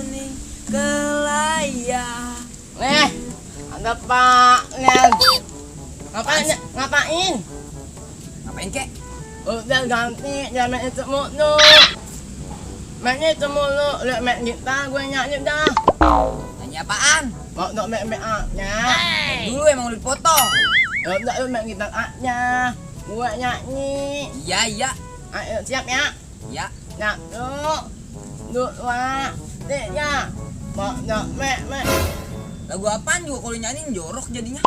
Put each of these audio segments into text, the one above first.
kuning kelaya. Ada Pak Nel. Ngapain? Ngapain kek? Udah ganti jamet itu mulu. Maknya itu mulu, lihat mek kita gue nyanyi dah. Nanya apaan? Mau dok mek nya. Dulu emang udah dipotong. Udah lu mek kita nya. Gue nyanyi. Iya. Ayo siap ya. Ya. Nah, dua, tiga. Mau dok mek. Lagu apaan juga kalau nyanyiin jorok jadinya.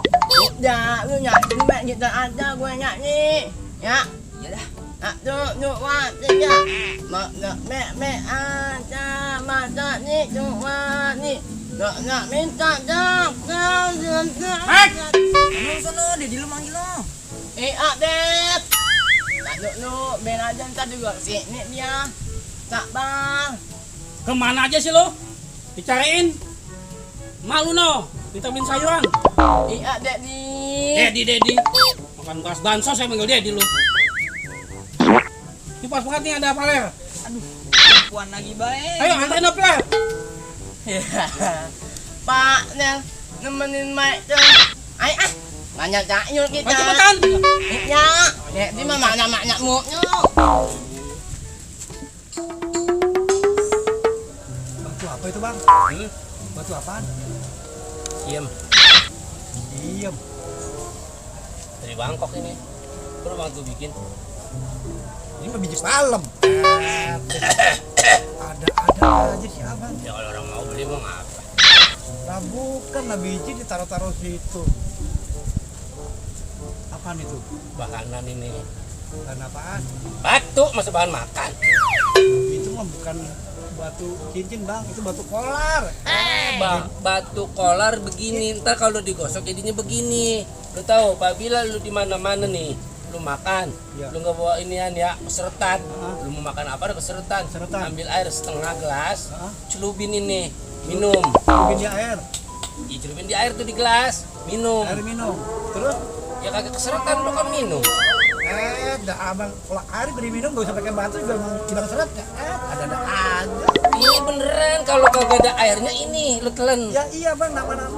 Udah, lu nyanyi mek kita aja, gue nyanyi. Ya. Iya dah. Dua, tiga. Mau dok mek aja. Masa nih cuma nih. Nggak minta dong. Lu sono, Dedi lu manggil lo. Adep. Tak dulu, ben aja ntar juga sini dia. Tak bang. Kemana aja sih lo? Dicariin. Malu no, vitamin sayuran. Adep di. Dedi. Makan bekas bansos saya manggil Dedi lu. Ini pas banget nih ada apa ler? Aduh, puan lagi baik. Ayo anterin up ler. Pak Nel nemenin Mike tuh. Ayo nanya cayul kita. Ayo cepetan. Ya, di mana maknya muknya. Batu apa itu bang? Batu apaan? Diem. Diem. Dari Bangkok ini. Baru banget gue bikin. Ini mah biji palem. Ada aja sih abang. Ya kalau orang mau beli mau ngapa? Nah bukan lah biji ditaruh-taruh situ. Apaan itu? Bakanan ini. Dan apaan? Batu masa bahan makan. Itu mah bukan batu cincin bang, itu batu kolar. Batu kolar begini, ntar kalau digosok jadinya begini. Lu tahu, apabila lu di mana-mana nih, lu makan, Ya. lu nggak bawa inian ya, keseretan. Hah? Lu mau makan apa ada keseretan. Keseretan. Ambil air setengah gelas, Hah? celupin ini, minum. Bikin di air, Celupin di air tuh di gelas, minum. air minum. Terus? Ya kagak keseretan lu kan minum. Dah abang, kalau air diminum gak usah pakai batu juga emang hilang seret ya. Ada aja. Ini beneran kalau kagak ada airnya ini lu telan. Ya iya bang,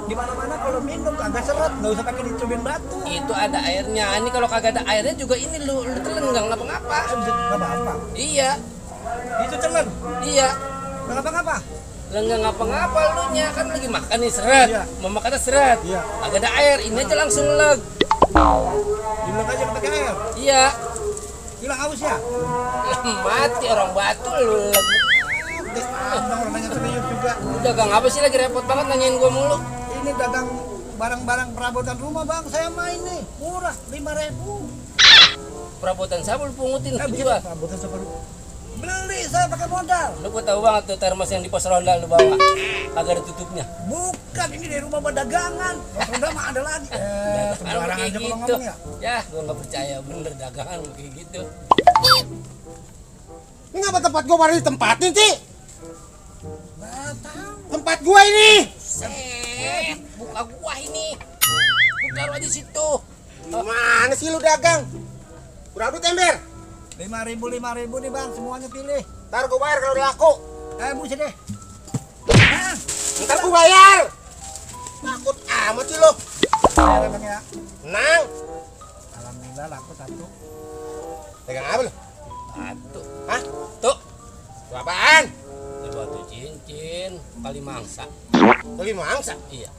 di mana-mana kalau minum agak seret, nggak usah pakai dicubin batu. Itu ada airnya. Ini kalau kagak ada airnya juga ini lu telan nggak ngapa-ngapa. Nggak apa-apa. Iya, Itu telan, iya. nggak ngapa-ngapa. Lah nggak ngapa-ngapa lu nya kan lagi makan nih seret. Iya. Mau makan seret. Iya. Agak ada air, ini aja langsung leg. Dibilang aja pakai air, Iya. hilang haus ya. Lah mati orang batu lu. Abang orang nanya serius juga. Lu dagang apa sih lagi repot banget nanyain gua mulu. Ini dagang barang-barang perabotan rumah bang, saya main nih, murah 5.000. Perabotan saya lu pungutin lu Bukan jual. perabotan seperti beli saya pakai modal. Lu gua tahu banget tuh termos yang di pos ronda lu bawa. Kagak ada tutupnya. Bukan, ini dari rumah dagangan. Udah mah ada lagi. Dagangan Sembarang kayak aja kalau gitu. ngomong ya. Ya, gua nggak percaya bener dagangan lu kayak gitu. Ini ngapa tempat gua baru ditempatin sih? Nggak tahu. Tempat gua ini. Set, buka gua ini. Lu taruh aja situ. Gimana sih lu dagang? Berapa duit ember? 5.000 nih bang, semuanya pilih. Ntar gua bayar kalau udah laku. Buset deh. Ntar gua bayar. Takut amat sih lu. Bayar bang ya. Nang. Alhamdulillah laku satu. Dagang apa lu? Batu. Hah? Tuh, Gua apaan? ini batu cincin kali mangsa. Kali mangsa. Iya.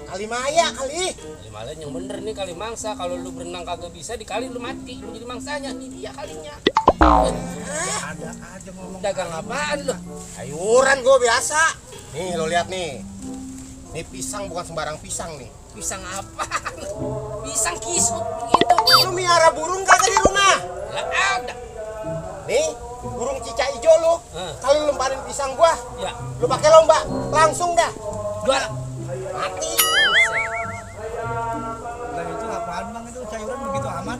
Kali maya kali. Kali malah yang bener nih kali mangsa. Kalau lu berenang kagak bisa dikali lu mati. Lu jadi mangsanya. Ini dia kalinya. Ada aja ngomong. Dagang apaan lu? Sayuran gua biasa. Nih lo lihat nih. Ini pisang bukan sembarang pisang nih. Pisang apaan? Pisang kisut gitu. Lu miara burung kagak di rumah? Lah ada. Nih, burung cicak hijau lu. Kalau lu lemparin pisang gua, Ya, lu pakai lomba, langsung dah jual. mati. Lah itu apaan bang, itu sayuran begitu aman.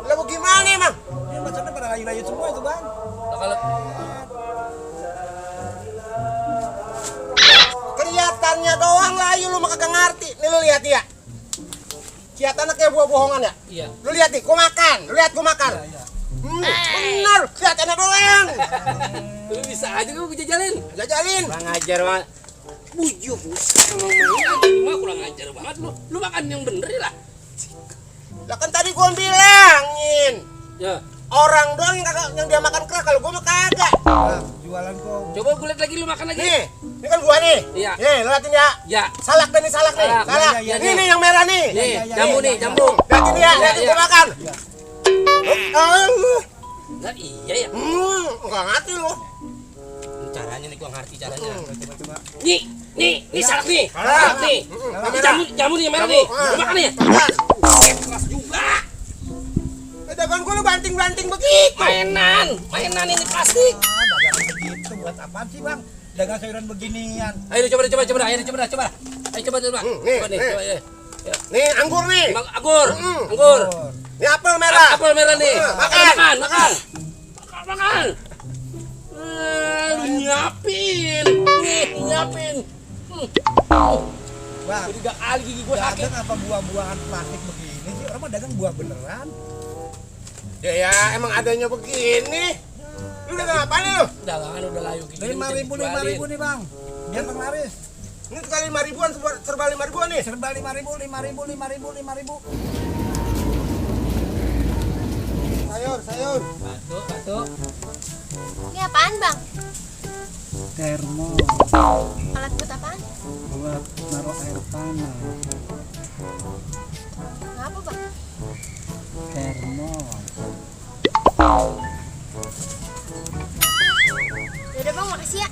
Lah gimana emang? Ini maksudnya pada layu-layu semua itu bang. Lah kalau Kelihatannya doang layu lu mah kagak ngerti. Nih lu lihat ya. Kelihatannya kayak buah bohongan ya. iya. Lu lihat nih, gua makan. Lu lihat gua makan. Iya. Bener, kelihatannya doang. Lu bisa aja lu jajalin. Jajalin. Kurang ajar banget. Bujuk ngomongin mah kurang ajar banget lu. Lu makan yang bener lah. Lah kan tadi gua bilangin. Ya. Orang doang yang dia makan kerak, kalau gua mah kagak. Nah, jualan kok. Coba gue lihat lagi lu makan lagi. Nih, ini kan gua nih. Iya. Nih, lu liatin ya. Ya. Salak nih, salak nih. Salak. Salak. Iya, iya, Ini iya. nih yang merah nih. Nih, iya, jambu iya, nih, iya. jambu. Liatin dia, Iya, liatin iya. gua makan. Nah, iya ya. Enggak ngerti lu. Ini caranya nih gua ngerti caranya. Coba. Nih salak nih. Salak. Salak nih. Yang Ini merah. jambu nih yang merah nih. Jambu. Lu makan nih. Makan. Keras juga. Dagang gua lu banting-banting begitu. Mainan ini plastik. Dagangan begitu buat apaan sih, Bang? Dagang sayuran beginian. Ayo coba. Ayo coba. Nih, Coba nih, nih. coba ya. Nih, anggur nih. Anggur. Oh. Ini apel merah. Apel merah nih. Makan. Makan. Lu nyiapin. Nih, nyiapin. Bang, 3 kali gigi gua sakit. dagang apa buah-buahan plastik begini sih? Orang mah dagang buah beneran. Ya, emang adanya begini. Lu dagang apa nih lu? Dagangan udah layu gitu. 5.000 nih, Bang. Biar penglaris. Ini sekali 5.000-an, serba 5.000-an nih. Serba 5.000. Sayur. Batu. Ini apaan bang? Termo Alat buat apaan? buat naruh air panas. Ngapa bang? Termos. Yaudah bang, makasih ya.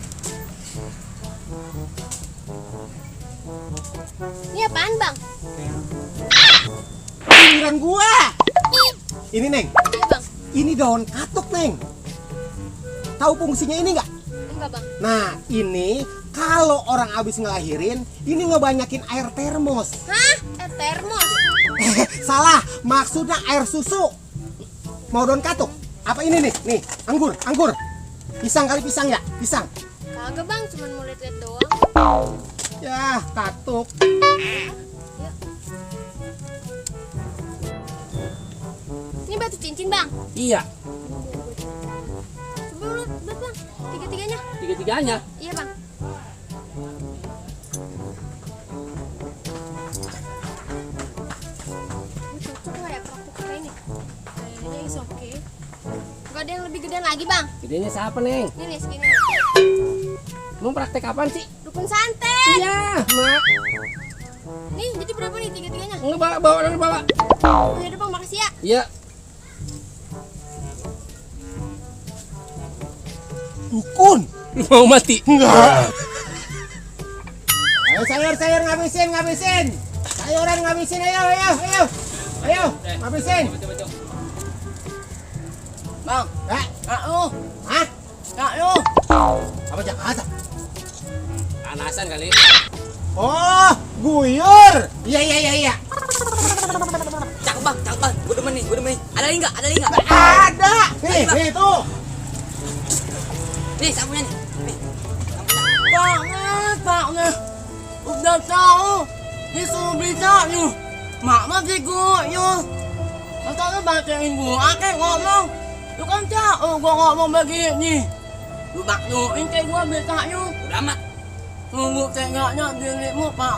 Ini apaan bang? Giliran gua. Ini, Neng. Iya bang. Ini daun katuk, Neng. Tahu fungsinya ini nggak? Enggak bang. Nah, ini kalau orang habis ngelahirin, ini ngebanyakin air termos. Hah? Termos? Salah, maksudnya air susu. Mau daun katuk? Apa ini nih? Nih, anggur. Pisang kali pisang ya? Pisang. Kagak bang, cuma mau liat-liat doang. Ya, katuk. Ini batu cincin bang. Iya, Coba lu liat bang, tiga-tiganya. tiga-tiganya. Iya bang. Ini cocok nggak ya kerupuk kayak ini? Kayaknya is oke. Gak ada yang lebih gedean lagi bang. Gedenya siapa, Neng? Ini nih segini. Mau praktek kapan sih? Dukun santet. Iya, Mak. Nih jadi berapa nih tiga-tiganya? Enggak bawa. Oh yaudah bang, makasih ya. Iya. Dukun. Lu mau mati? Enggak. Ayo sayur ngabisin. Sayuran ngabisin, ayo. Ngabisin. Bang, kak lu, Hah? kak lu. Apa Jakarta? Panasan kali. Oh, guyur. Iya. Cakep bang. Gue demen nih. Ada lagi nggak? Ada. Nih tuh. Nih sapunya nih. Nih. Banget. Udah tahu, disuruh beli sayur. Mak masih guyur. Masa lu bacain gua kayak ngomong. Lu kan tahu gua ngomong begini. Lu maklumin kayak gua beli sayur. Udah amat. Tunggu tegaknya dirimu, Pak.